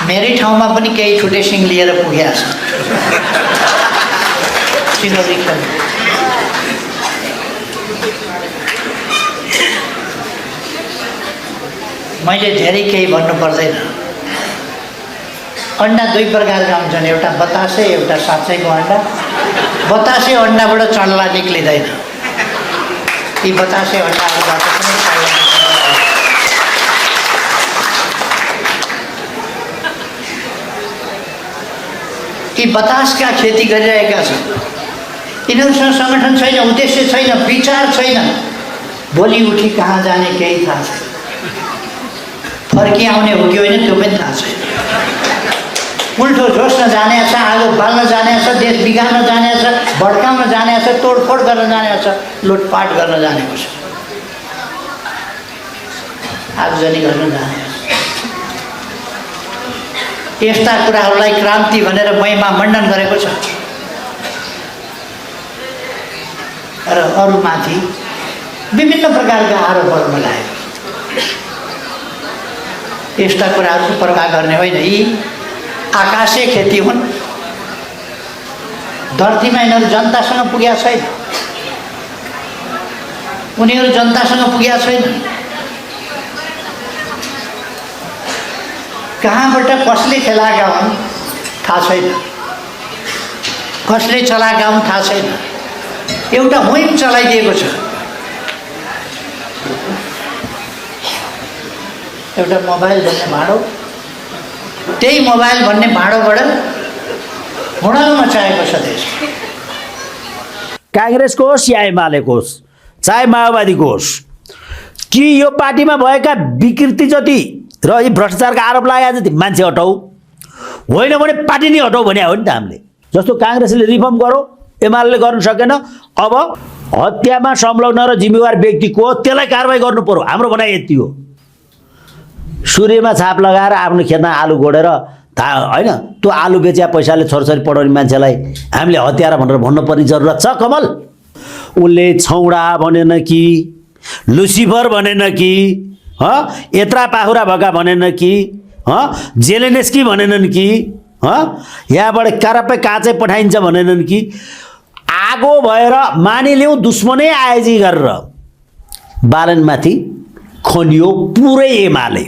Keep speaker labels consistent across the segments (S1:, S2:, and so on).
S1: मेरै ठाउँमा पनि केही छुटे सिङ लिएर पुगेको छ चिनौती खेल्नु। मैले धेरै केही भन्नु पर्दैन। अन्डा दुई प्रकारका हुन्छन्, एउटा बतासे एउटा साँच्चैको अन्डा। बतासे अन्डाबाट चल्ला निक्लिँदैन, यी बतासे अन्डाहरूबाट पनि चल्ला निक्लिँदैन। ती बतासका खेती गरिरहेका छन्, यिनीहरूसँग सङ्गठन छैन, उद्देश्य छैन, विचार छैन, भोलि उठी कहाँ जाने केही थाहा छैन, फर्की आउने हो कि होइन त्यो पनि थाहा छैन। उल्टो जोस्न जाने छ, आगो बाल्न जाने छ, देश बिगार्न जाने छ, भड्काउन जाने छ, तोडफोड गर्न जाने छ, लुटपाट गर्न जानेको छ, आगजनी गर्न जाने छ। यस्ता कुराहरूलाई क्रान्ति भनेर महिमा मण्डन गरेको छ र अरूमाथि विभिन्न प्रकारका आरोपहरू लगाएको छ। यस्ता कुराहरूको पर्वाह गर्ने होइन, यी आकाशे खेती हुन्। धरतीमा यिनीहरू जनतासँग पुगेका छैन, उनीहरू जनतासँग पुगेका छैन। कहाँबाट कसले खेलाएका हुन् थाहा छैन, कसले चलाएका हुन् थाहा छैन। एउटा मुहिम चलाइदिएको छ, एउटा मोबाइल भन्ने भाँडो, त्यही मोबाइल भन्ने भाँडोबाट हुडल मचाएको छ देश।
S2: काङ्ग्रेसको होस् या एमालेको होस् चाहे माओवादीको होस्, कि यो पार्टीमा भएका विकृति जति र यी भ्रष्टाचारका आरोप लागेका जति मान्छे हटाऊ, होइन भने पार्टी नै हटाऊ भने हो नि त हामीले। जस्तो काङ्ग्रेसले रिफर्म गरो, एमाले गर्न सकेन, अब हत्यामा संलग्न र जिम्मेवार व्यक्ति को हो त्यसलाई कारवाही गर्नु पर्यो। हाम्रो भनाइ यति हो। सूर्यमा छाप लगाएर आफ्नो खेतमा आलु गोडेर होइन त्यो आलु बेचिया पैसाले छोरछोरी पढाउने मान्छेलाई हामीले हत्यारा भनेर भन्नुपर्ने जरुरत छ कमल? उसले छौडा भनेन कि, लुसिफर भनेन कि, यत्रा पाखुरा भएका भनेन कि, जेलेनेस्की भनेनन् कि, यहाँबाट कारपै काँचै पठाइन्छ भनेनन् कि, आगो भएर मानिलिउँ दुश्मनै आयोजी गरेर बालनमाथि खनियो पुरै एमाले।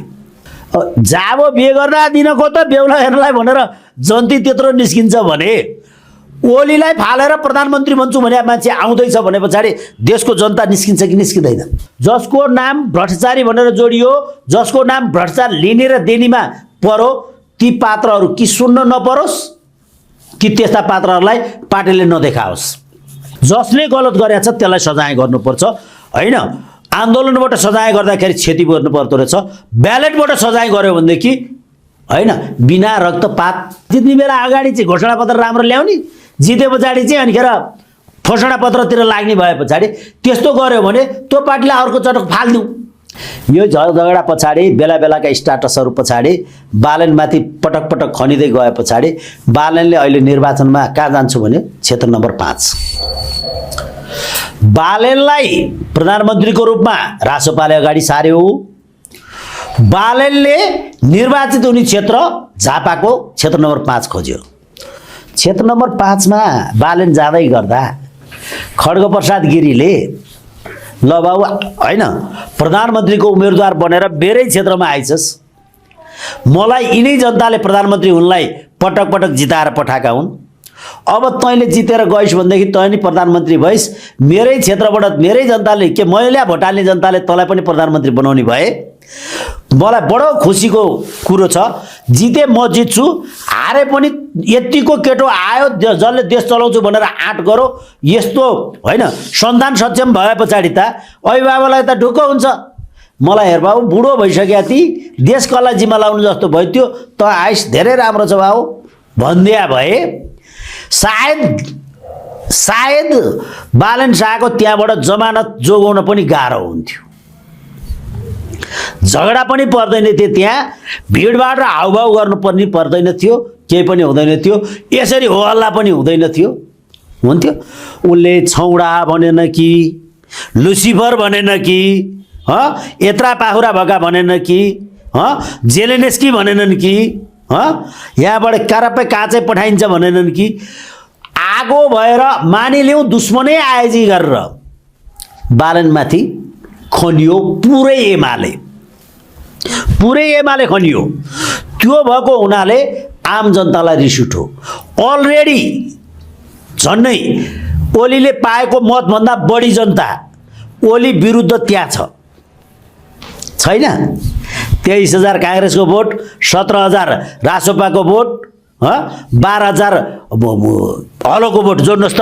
S2: जाबो बिहे गर्न दिनको त बेहुला हेर्नलाई भनेर जन्ती त्यत्रो निस्किन्छ भने ओलीलाई फालेर प्रधानमन्त्री बन्छु भने मान्छे आउँदैछ भने पछाडि देशको जनता निस्किन्छ कि निस्किँदैन? जसको नाम भ्रष्टाचारी भनेर जोडियो, जसको नाम भ्रष्टाचार लिने र देनीमा परो, ती पात्रहरू कि सुन्न नपरोस् कि त्यस्ता पात्रहरूलाई पार्टीले नदेखाओस्। जसले गलत गरेको छ त्यसलाई सजाय गर्नुपर्छ, होइन आन्दोलनबाट सजाय गर्दाखेरि क्षति गर्नु पर्दो रहेछ। ब्यालेटबाट सजाय गर्यो भनेदेखि होइन बिना रक्तपात जित्ने बेला अगाडि चाहिँ घोषणापत्र राम्रो ल्याउने, जिते पछाडि चाहिँ अनिखेर घोषणापत्रतिर लाग्ने भए पछाडि त्यस्तो गर्यो भने त्यो पार्टीलाई अर्को चटक फालिदिउँ। यो झगडा पछाडि बेला बेलाका स्टाटसहरू पछाडि बालनमाथि पटक पटक खनिँदै गए पछाडि बालनले अहिले निर्वाचनमा कहाँ जान्छु भने क्षेत्र नम्बर 5 बालनलाई प्रधानमन्त्रीको रूपमा रासोपाले अगाडि सार्यो। बालनले निर्वाचित हुने क्षेत्र झापाको क्षेत्र नम्बर 5 खोज्यो। क्षेत्र नम्बर 5 मा बालन जाँदै गर्दा खड्गप्रसाद गिरीले ल बाबु होइन प्रधानमन्त्रीको उम्मेदवार बनेर मेरै क्षेत्रमा आइछस्, मलाई यिनै जनताले प्रधानमन्त्री हुनलाई पटक पटक जिताएर पठाएका हुन्, अब तैँले जितेर गइस् भनेदेखि तँ नि प्रधानमन्त्री भइस्, मेरै क्षेत्रबाट मेरै जनताले के मैला भोट हाल्ने जनताले तँलाई पनि प्रधानमन्त्री बनाउने भए मलाई बडो खुसीको कुरो छ। जिते म जित्छु, हारे पनि यतिको केटो आयो जसले देश चलाउँछु भनेर आँट गरो। यस्तो होइन सन्तान सक्षम भए पछाडि त अभिभावकलाई त ढुक्क हुन्छ, मलाई हेर बाबु बुढो भइसक्यो ती देश कसलाई जिम्मा लाउनु जस्तो भयो त्यो त आइस धेरै राम्रो छ बाबु भन्दिया भए सायद बालन शाहको त्यहाँबाट जमानत जोगाउन पनि गाह्रो हुन्थ्यो, झगडा पनि पर्दैन थियो, त्यहाँ भिडभाड र हाउभाउ गर्नुपर्ने पर्दैन थियो, केही पनि हुँदैन थियो, यसरी हो हल्ला पनि हुँदैन थियो हुन्थ्यो। उसले छौडा भनेन कि, लुसिफर भनेन कि, यत्रा पाखुरा भएका भनेन कि, जेलेनेस्की भनेनन् कि, यहाँबाट करापै काचै पठाइन्छ भनेनन् कि आगो भएर मानिलिउँ दुश्मनै आएजी गरेर बालनमाथि खनियो पुरै एमाले खनियो। त्यो भएको हुनाले आम जनतालाई रिस उठ्यो। अलरेडी झन्नै ओलीले पाएको मतभन्दा बढी जनता ओली विरुद्ध त्यहाँ छैन। 23,000 काङ्ग्रेसको भोट, 17,000 रासोपाको भोट, 12,000 हलोको भोट जोड्नुहोस् त।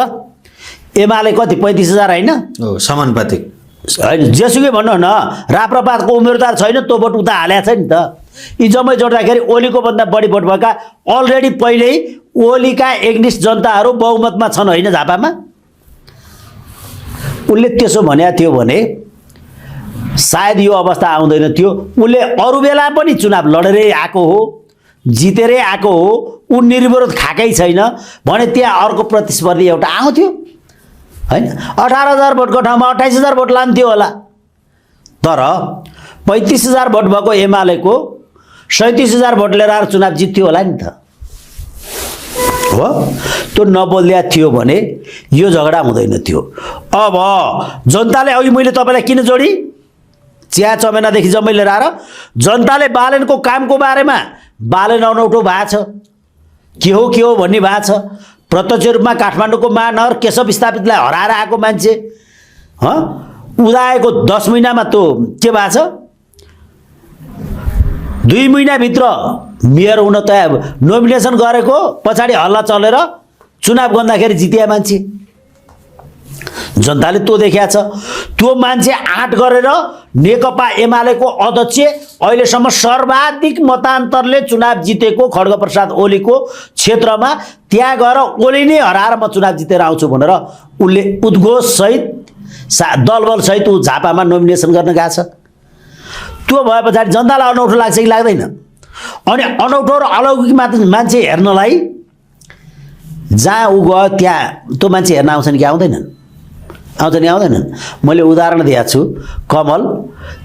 S2: एमाले कति 35,000 होइन?
S3: समानुपातिक
S2: होइन, जेसुकै भन्नु न, राप्रपातको उम्मेदवार छैन, त्यो भोट उता हालेको छ नि त। यी जम्मै जोड्दाखेरि ओलीको भन्दा बढी भोट भएका अलरेडी पहिल्यै ओलीका एग्निस्ट जनताहरू बहुमतमा छन् होइन झापामा। उसले त्यसो भनेको थियो भने सायद यो अवस्था आउँदैन थियो। उसले अरू बेला पनि चुनाव लडेरै आएको हो, जितेरै आएको हो, ऊ निर्विरोध खाएकै छैन भने त्यहाँ अर्को प्रतिस्पर्धी एउटा आउँथ्यो होइन। 18,000 भोटको ठाउँमा 28,000 भोट लान्थ्यो होला। तर 35,000 भोट भएको एमालेको 37,000 भोट लिएर आएर चुनाव जित्थ्यो होला नि त। हो, त्यो नबोलिया थियो भने यो झगडा हुँदैन थियो। अब जनताले अघि मैले तपाईँलाई किन जोडी चिया चमेनादेखि जम्मै लिएर आएर जनताले बालनको कामको बारेमा बालन अनौठो भएको छ, के हो भन्ने भएको छ। प्रत्यक्ष रूपमा काठमाडौँको महानगर केशव स्थापितलाई हराएर आएको मान्छे उदाएको 10 महिनामा त्यो के भएको छ। 2 महिनाभित्र मेयर हुन त नोमिनेसन गरेको पछाडि हल्ला चलेर चुनाव गर्दाखेरि जितिया मान्छे जनताले त्यो देखिया छ। त्यो मान्छे आँट गरेर नेकपा एमालेको अध्यक्ष अहिलेसम्म सर्वाधिक मतान्तरले चुनाव जितेको खड्गप्रसाद ओलीको क्षेत्रमा त्यहाँ गएर ओली नै हराएर म चुनाव जितेर आउँछु भनेर उसले उद्घोषसहित दलबलसहित ऊ झापामा नोमिनेसन गर्न गएको छ। त्यो भए पछाडि जनतालाई अनौठो लाग्छ कि लाग्दैन? अनि अनौठो र अलौकिक मान्छे हेर्नलाई जहाँ ऊ गयो त्यहाँ त्यो मान्छे हेर्न आउँछन् कि आउँदैनन्? आउँदैनन्। मैले उदाहरण दिएको छु, कमल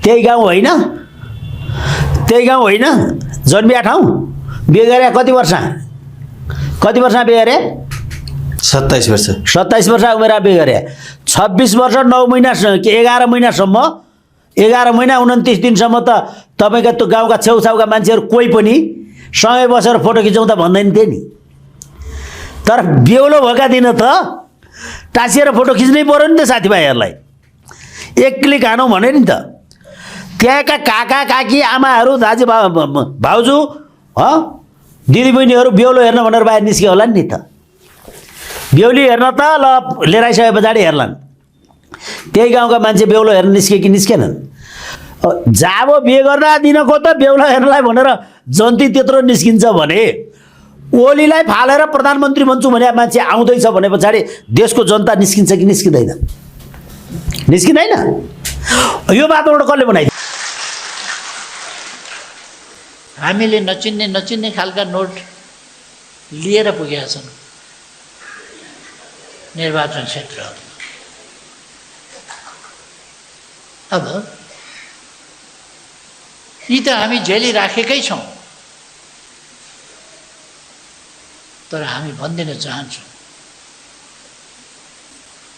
S2: त्यही गाउँ होइन, जन्मिया ठाउँ, बिहे गरे कति वर्ष बिहे गरे?
S3: 27 वर्ष।
S2: 27 वर्ष उमेर बिहे गरे। 26 वर्ष 9 महिना कि 11 महिनासम्म, 11 महिना 29 दिनसम्म त तपाईँका त्यो गाउँका छेउछाउका मान्छेहरू कोही पनि सँगै बसेर फोटो खिचाउँदा भन्दैन थिए नि। तर बेहुलो भएका दिन त टाँसिएर फोटो खिच्नै पर्यो नि त साथीभाइहरूलाई। एक क्लिक हानौँ भने नि त त्यहाँका काका काकी आमाहरू दाजु भाउजू दिदीबहिनीहरू बेहुलो हेर्न भनेर बाहिर निस्क्यो होला नि त। बेहुली हेर्न त ल लिएर आइसके पछाडि हेर्लान्। त्यही गाउँका मान्छे बेहुलो हेर्न निस्के कि निस्केनन्? जाबो बिहे गर्दा दिनको त बेहुलो हेर्नलाई भनेर जन्ती त्यत्रो निस्किन्छ भने ओलीलाई फालेर प्रधानमन्त्री बन्छु भने मान्छे आउँदैछ भने पछाडि देशको जनता निस्किन्छ कि निस्किँदैन? यो वातावरण कसले बनाइदियो?
S1: हामीले नचिन्ने खालका नोट लिएर पुगेका छन् निर्वाचन क्षेत्र। अब यी त हामी झेलिराखेकै छौँ, तर हामी भनिदिन चाहन्छौँ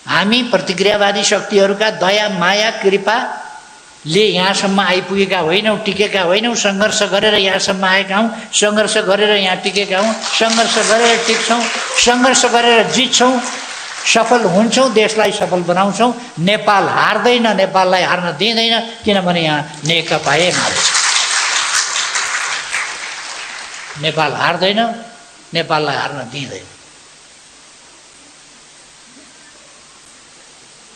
S1: हामी प्रतिक्रियावादी शक्तिहरूका दया माया कृपाले यहाँसम्म आइपुगेका होइनौँ, टिकेका होइनौँ। सङ्घर्ष गरेर यहाँसम्म आएका हौँ, सङ्घर्ष गरेर यहाँ टिकेका हौँ, सङ्घर्ष गरेर टिक्छौँ, सङ्घर्ष गरेर जित्छौँ, सफल हुन्छौँ, देशलाई सफल बनाउँछौँ। नेपाल हार्दैन, नेपाललाई हार्न दिँदैन, किनभने यहाँ नेकपा एमाले छ। नेपाल हार्दैन, नेपाललाई हार्न दिँदैन।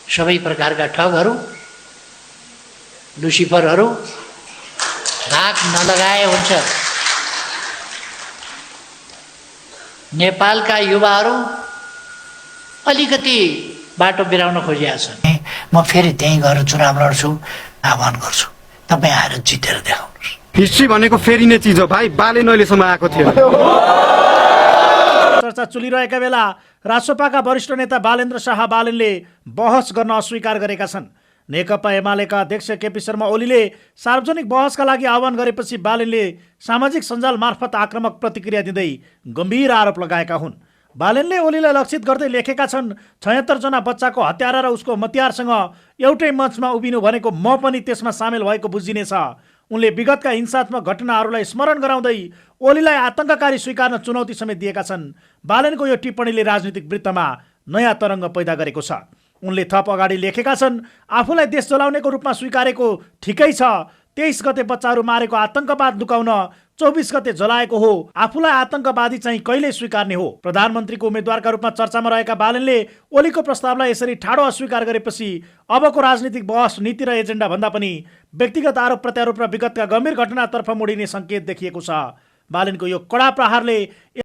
S1: सबै प्रकारका ठगहरू, लुसिफरहरू धाक नलगाए हुन्छ। नेपालका युवाहरू अलिकति बाटो बिराउन खोजिया छन्। म फेरि त्यहीँ गएर चुनाव लड्छु, आह्वान गर्छु, तपाईँ आएर जितेर देखाउनुहोस्।
S4: हिस्ट्री भनेको फेरि नै चिज हो भाइ। बालेन अहिलेसम्म आएको थियो।
S5: चर्चा चलिरहेका बेला रासोपाका वरिष्ठ नेता बालेन्द्र शाह बालेनले बहस गर्न अस्वीकार गरेका छन्। नेकपा एमालेका अध्यक्ष केपी शर्मा ओलीले सार्वजनिक बहसका लागि आह्वान गरेपछि बालेनले सामाजिक सञ्जाल मार्फत आक्रामक प्रतिक्रिया दिँदै गम्भीर आरोप लगाएका हुन्। बालेनले ओलीलाई लक्षित गर्दै लेखेका छन्, 76 जना बच्चाको हत्यारा र उसको मतियारसँग एउटै मञ्चमा उभिनु भनेको म पनि त्यसमा सामेल भएको बुझिनेछ। उनले विगतका हिंसात्मक घटनाहरूलाई स्मरण गराउँदै ओलीलाई आतङ्ककारी स्वीकार्न चुनौती समेत दिएका छन्। बालेनको यो टिप्पणीले राजनीतिक वृत्तमा नयाँ तरङ्ग पैदा गरेको छ। उनले थप अगाडि लेखेका छन्, आफूलाई देश जलाउनेको रूपमा स्वीकारेको ठिकै छ। 23 गते बच्चाहरू मारेको आतङ्कवाद लुकाउन 24 गते जलाएको हो। आफूलाई आतङ्कवादी चाहिँ कहिले स्वीकार्ने हो? प्रधानमन्त्रीको उम्मेद्वारका रूपमा चर्चामा रहेका बालेनले ओलीको प्रस्तावलाई यसरी ठाडो अस्वीकार गरेपछि अबको राजनीतिक बहस नीति र एजेन्डा भन्दा पनि व्यक्तिगत आरोप प्रत्यारोप र विगतका गम्भीर घटनातर्फ मोडिने सङ्केत देखिएको छ। बालेनको यो कडा प्रहारले